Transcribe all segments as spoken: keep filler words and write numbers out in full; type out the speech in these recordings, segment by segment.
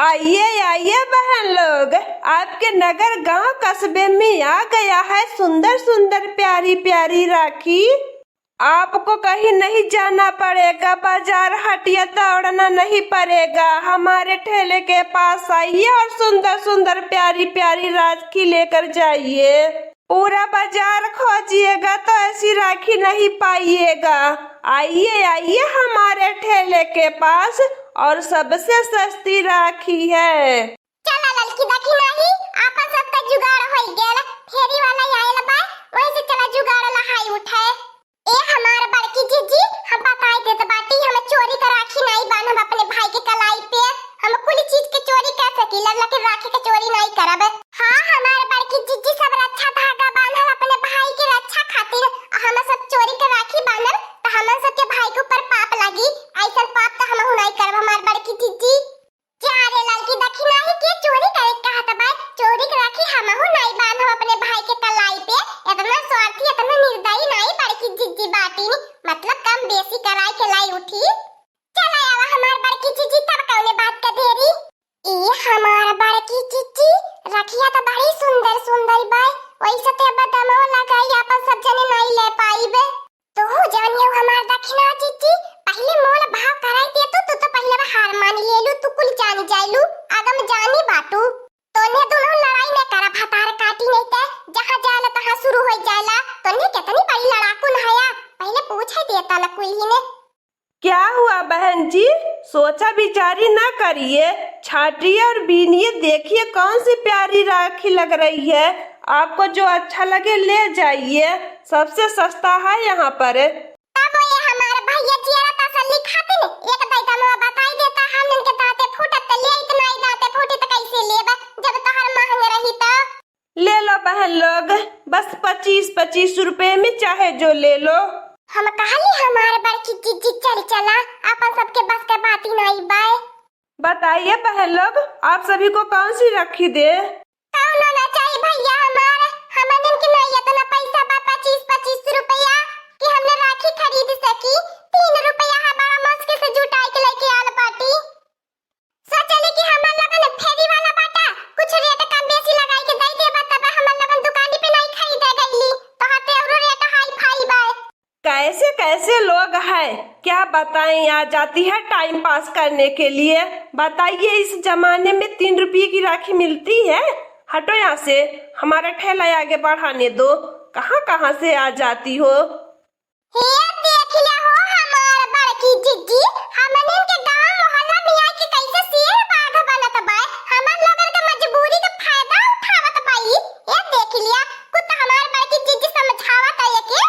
आइए, आइए बहन लोग, आपके नगर, गांव, कस्बे में आ गया है सुंदर सुंदर, प्यारी प्यारी राखी। आपको कहीं नहीं जाना पड़ेगा, बाजार हटिया दौड़ना नहीं पड़ेगा। हमारे ठेले के पास आइए और सुंदर सुंदर, प्यारी प्यारी राखी लेकर जाइए। पूरा बाजार खोजिएगा तो ऐसी राखी नहीं पाइएगा। आइए, आइए हमारे ठेले के पास, और सबसे सस्ती राखी है। चला ललकी दखिनाही, आपन सबका जुगाड़ होइ गेल। फेरी वाला आयल बा, वही से चला जुगाड़ लहाई उठाए। ए हमार बड़की जीजी, हम बताई देत बाटी, हम चोरी क राखी नाई बांधब अपने भाई के कलाई पे। हम कुल चीज के चोरी कर सकीला, लेकिन राखी के चोरी नाई करब। हाँ, हमार बड़की जीजी, सब रक्षा धागा बांधब अपने भाई के रक्षा खातिर, आ हम सब चोरी क राखी बांधब त हमन सबके भाई के ऊपर पाप लागी। ऐसन पाप त हमहू नाई करब हमार बड़की जीजी। जा रे ललकी दखिनाही, के चोरी करे कहत बा? चोरी क राखी हमहू नाई बांधब अपने भाई के कलाई पे। इतना स्वार्थी, इतना निर्दयी नाई बड़की जीजी बाटिन, मतलब कम बेसी कराई के लाई उठी। चला आवा हमार बड़की जीजी, तब कौने बात का देरी। ई हमार बड़की जीजी, रखिया त बड़ी सुंदर सुंदर बा, वैसे ते बदमो लगाई आपन सब जने नाई ले पाइबे। तू जवन हमार दखिना जीजी, पहिले मोल भाव कराई दे तू, तू तो पहिले हार मान लेलू, तू कुल जान जाइलू, आगम जानी बाटू। तोन्हे दुनो लड़ाई न करा, भतार काटी नहीं ते, जहाँ जाला तहाँ शुरू हो जाला। तोन्हे कितनी बड़ी लड़ाकू न हया, पहिले पूछे देता न कोई ही ने। क्या हुआ बहन जी, सोचा विचारी ना करिए, छाटिए और बीनिए, देखिए कौन सी प्यारी राखी लग रही है। आपको जो अच्छा लगे ले जाइए, सबसे सस्ता है यहाँ पर। तब ये हमार भैया जियरा तसल्ली खातिर एक दाई दमवा बताई देता, हमन के दांते फूटत त ले आइत, नाई दांते फूटी त कैसे लेब, जब तोहर महंग रही त। ले लो बहन लोग, बस पच्चीस पच्चीस रुपए में चाहे जो ले लो। हम कहली हमार बड़की जीजी चल चला, अपन सबके बस के बात ही नाई बाय। बताइए बहन लोग, आप सभी को कौन सी राखी दे? कौनो ना चाही भैया हमार, हमन के नाई इतना पैसा बा, पच्चीस पच्चीस रुपया, कि हमने राखी खरीद सकी। तीन रुपया है, बड़ा मुश्किल से जुटाई के लेके आल बाटी। सोचली कि हमन लोगन फेरी वाला बाटा, कुछ रेट कम बेसी लगाई के दे देबा, तब हमन लोगन दुकानी पे नाई खरीदे गईली, तोहर ते औरो रेट हाई फाई बा। कैसे कैसे लोग हैं, क्या बताएं, आ जाती है टाइम पास करने के लिए। बताइए, इस जमाने में तीन रुपये की राखी मिलती है? हटो यहाँ से, हमारा ठेला आगे बढ़ाने दो। कहाँ कहाँ से आ जाती हो? हे देख ले हो हमार बड़की जिज्जी, हमनिन के गांव मोहल्ला में आके कैसे शेर बाघ बनत बा, हमन लोगन के मजबूरी के फायदा उठावत बा ई। ए देख लिया, कुछ हमार बड़की जिज्जी समझावत है के।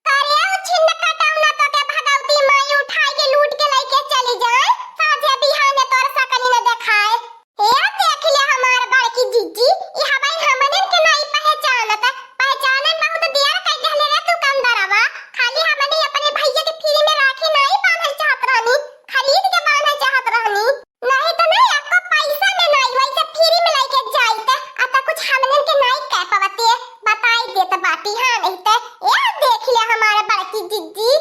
करे उ छिंद कटौना तो के भगवती माई उठाई के लूट के लेके चली जाए, साँझे बिहाने तोर सकली न देखाए। ए देख ले हमार बड़की जिज्जी, ई हवाई हमनिन के नाई पहचानत, पहचाने में बहुत देर कई देहले रे दुकानदारवा। खाली हमनी अपने भैया के फ्री में राखी नाई बांधल चाहत रहनी, खरीद के बांधल चाहत रहनी। नहीं तो नहीं, एको पैसा में नाई, वैसे फ्री में लेके जाइत, आ त कुछ हमनिन के नाई कह पावते, बताई देत बाटी, हाँ नहीं ते। ए देख ले हमार बड़की जिज्जी।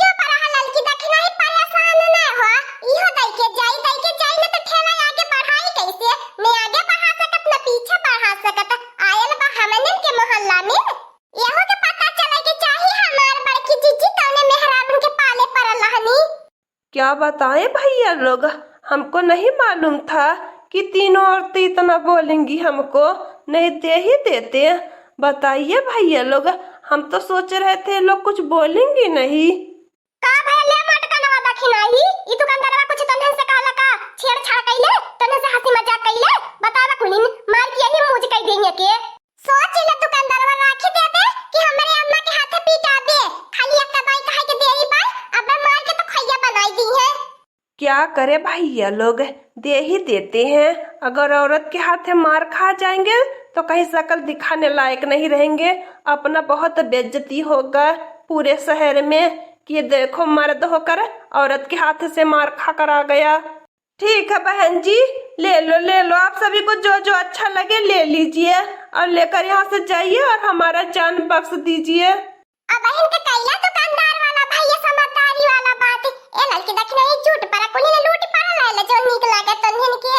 चुप रहा ललकी, देखी नहीं परेशान ना हो, इहो दई के जाई, दई के जाई, न तो ठेला आगे बढ़ाई कैसे? न आगे बढ़ा सकत, न पीछे बढ़ा सकत। आयल बा हमनिन के मोहल्ला में, यहो के पता चले के चाही हमार बड़की जिज्जी कौने मेहरारून के पाले पड़ल रहनी। क्या बताएं भैया लोग, हमको नहीं मालूम था कि तीनों औरतें इतना बोलेंगी हमको, नहीं दे ही देते। बताइए भैया लोग, हम तो सोच रहे थे लोग कुछ बोलेंगे नहीं। का भैया ले मटकनवा दखिनाही, ई दुकानदारवा कुछ तन्हन से कहला का? छेड़छाड़ कइले, तन्हन से हंसी मजाक कइले, बतावा कुलिन, मार के यही मुंह कई देंगे के। सोच ले दुकानदारवा राखी दे दे कि हमरे अम्मा के हाथे पीटा दे, खाली एक बाई कहे के देरी बा, अब मार के तो खैया बनाई दी है। क्या करे भैया लोग, दे ही देते हैं। अगर औरत के हाथे मार खा जाएंगे तो कहीं शकल दिखाने लायक नहीं रहेंगे। अपना बहुत बेइज्जती होगा पूरे शहर में कि देखो मर्द होकर औरत के हाथ से मार खा कर आ गया। ठीक है बहन जी, ले लो, ले लो, आप सभी को जो जो अच्छा लगे ले लीजिए और लेकर यहाँ से जाइए और हमारा जान बख्श दीजिए। अब इनके कैला दुकानदार वाला भैया समझदारी वाला बात। ए ललकी दखिनाही, झूठ पर कुली ने लूट पर ले ले जो नीक लागे तन्हिन के।